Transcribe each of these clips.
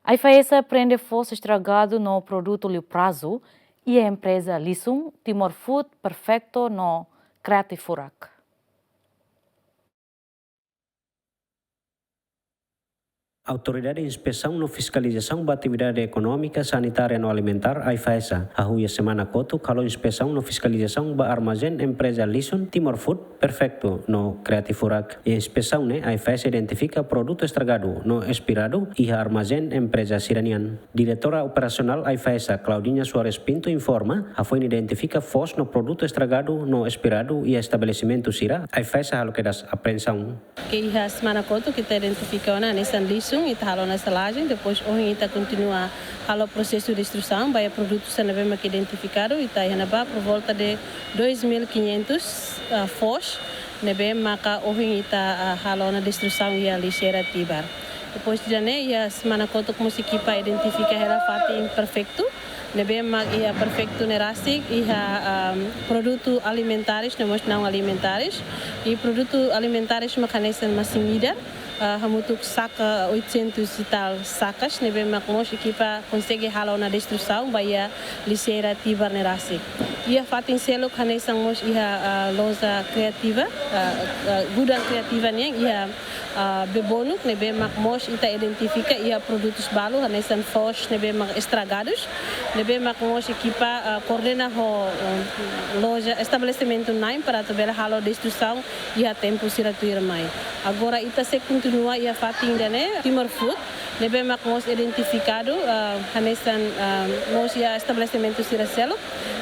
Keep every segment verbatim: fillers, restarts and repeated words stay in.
AIFAESA prende foos estragadu no produtu liu prazu iha empreza lisun, Timor Food, Perfecto no Creative Furak. Autoridade Inspesaun no Fiskalizasaun ba Atividade Ekonómika, Sanitária no Alimentár, AIFAESA, hahú iha semana kotuk halo inspesaun no fiskalizasaun ba armazén empreza lisun, Timor Food, Perfecto no Creative Furak. Iha inspesaun ne'e, AIFAESA identifika produtu estragadu no espiradu iha armazén empreza sira-nian. Diretora Operasionál AIFAESA, Claudinha Soares Pinto, informa, hafoin identifika foos no produtu estragadu no espiradu iha estabelesimentu sira, AIFAESA halo kedas apreensaun. Ke iha semana kotuk ita identifika ona hanesan lisun, ita halo ona selajen, depois ohin ita kontinua halo prosesu destrusaun ba iha produtu sira ne'ebé mak identifikadu, ita iha ne'ebá por volta de dois mil e quinhentos, ah, foos ne'ebé maka ohin ita, ah, halo ona destrusaun iha lixeira Tibar. Depois ida-ne'e, iha semana kotuk mós ekipa identifika hela fatin Perfecto, ne'ebé mak iha Perfecto ne'e rasik iha, ah, produtu alimentares no mós naun alimentares. I produtu alimentares mak hanesan masin-midar, ah, hamutuk saka oitocentos e tal sakas, ne'ebé mak mós ekipa konsege halo ona destrusaun ba iha lixeira Tibar ne'e rasik. Iha fatin seluk hanesan mós iha, ah, loja Creativa, ah, ah, gudang Creativa nian iha, ah, Bebonuk, ne'ebé mak mós ita identifika iha produtus balu hanesan foos ne'ebé mak estragadus, ne'ebé mak mós ekipa, ah, koordena ho, ah, loja, estabelesimentu na'in para atu bele halo destrusaun iha tempu sira tuirmai. Agora ita sei kontinua iha fatin ida-ne'e, Timor Food, ne'ebé mak mós identifikadu, ah, hanesan, ah, mós iha estabelesimentu sira seluk,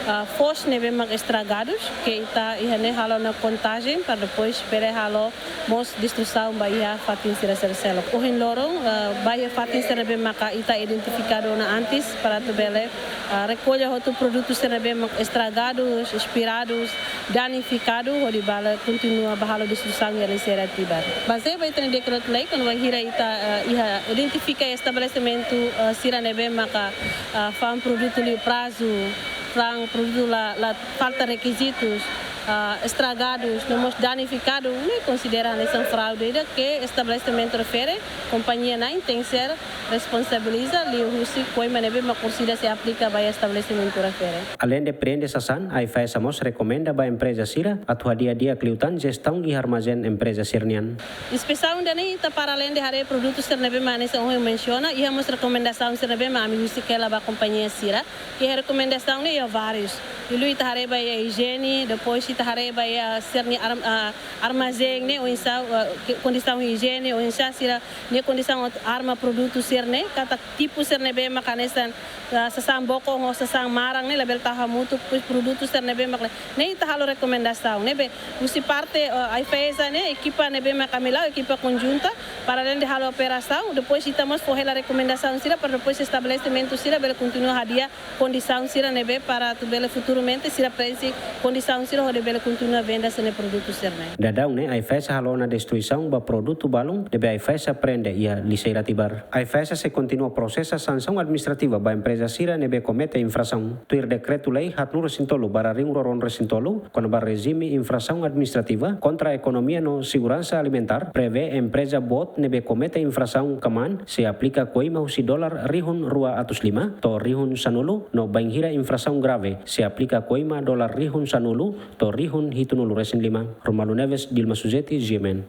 ah, foos ne'ebé mak estragadus, ke ita iha ne'e halo ona kontajen para depois bele halo mós destrusaun ba iha fatin sira seluk. Ohin loron, ah, ba iha fatin sira ne'ebé maka ita identifikadu ona antes para atu bele, ah, rekolla hotu produtu sira ne'ebé mak estragadus, espiradus, danifikadu, hodi bele kontinua ba halo destrusaun iha lixeira Tibar. Bazeia ba ita-nia dekretu-lei, kuandu bainhira ita, ah, iha identifika estabelesimentu, ah, sira ne'ebé maka, ah, fa'an produtu liu prazu, fa'an produtu la, la falta rekizitus, ah, estragadus, no mós danifikadu, ne'e konsidera hanesan fraude ida ke estabelesimentu refere, kompañia na'in tenke ser responsabiliza liuhusi koima ne'ebé mak orsida sei aplika ba iha estabelesimentu refere. Aleinde prende sasán, AIFAESA mós rekomenda ba empreza sira atu hadi'a di'ak liután jestaun iha armazén empreza sira-nian. Inspesaun ida-ne'e ita para aleinde haree produtu sira ne'ebé mak hanesan ohin mensiona, iha mós rekomendasaun sira ne'ebé mak ami husik hela ba kompañia sira. Iha rekomendasaun ne'e iha várius. Liuliu ita haree ba iha ijiene, depois ita haree ba iha sira-nia arm-, ah, armazén ne'e oinsá, ah, ke-, kondisaun ijiene, oinsá sira-nia kondisaun atu arma produtu sira-ne'e, katak tipu sira ne'ebé mak hanesan, ah, sasán bokon ho sasán maran ne'e labele tau hamutuk, depois produtu sira ne'ebé mak ne'e. Ne'e ita halo rekomendasaun, ne'ebé husi parte, ah, AIFAESA ne'e, ekipa ne'ebé mak ami la'o, ekipa konjunta, para aleinde halo operasaun, depois ita mós fó hela rekomendasaun sira, para depois estabelesimentu sira bele kontinua hadi'a kondisaun sira ne'ebé para atu bele futuramente sira preenxe kondisaun sira hodi bele kontinua venda sira-nia produtu sira-ne'e. Daudaun ne'e AIFAESA halo ona destruisaun ba produtu balun ne'ebé AIFAESA prende iha lixeira Tibar. AIFAESA sei kontinua prosesa sansaun administrativa ba empreza sira ne'ebé komete infrasaun. Tuir dekretu-lei haatnulu resin tolu barra rihun rua ruanulu resin tolu, kona-ba rejime infrasaun administrativa kontra ekonomia no seguransa alimentár, prevee empreza boot ne'ebé komete infrasaun kmaan sei aplika koima husi dolar rihun rua atus lima to'o rihun sanulu, no bainhira infrasaun grave sei aplika koima dolar rihun sanulu to'o rihun hitunulu resin lima. Romualdo Neves, Dilma Suzeti, G M N.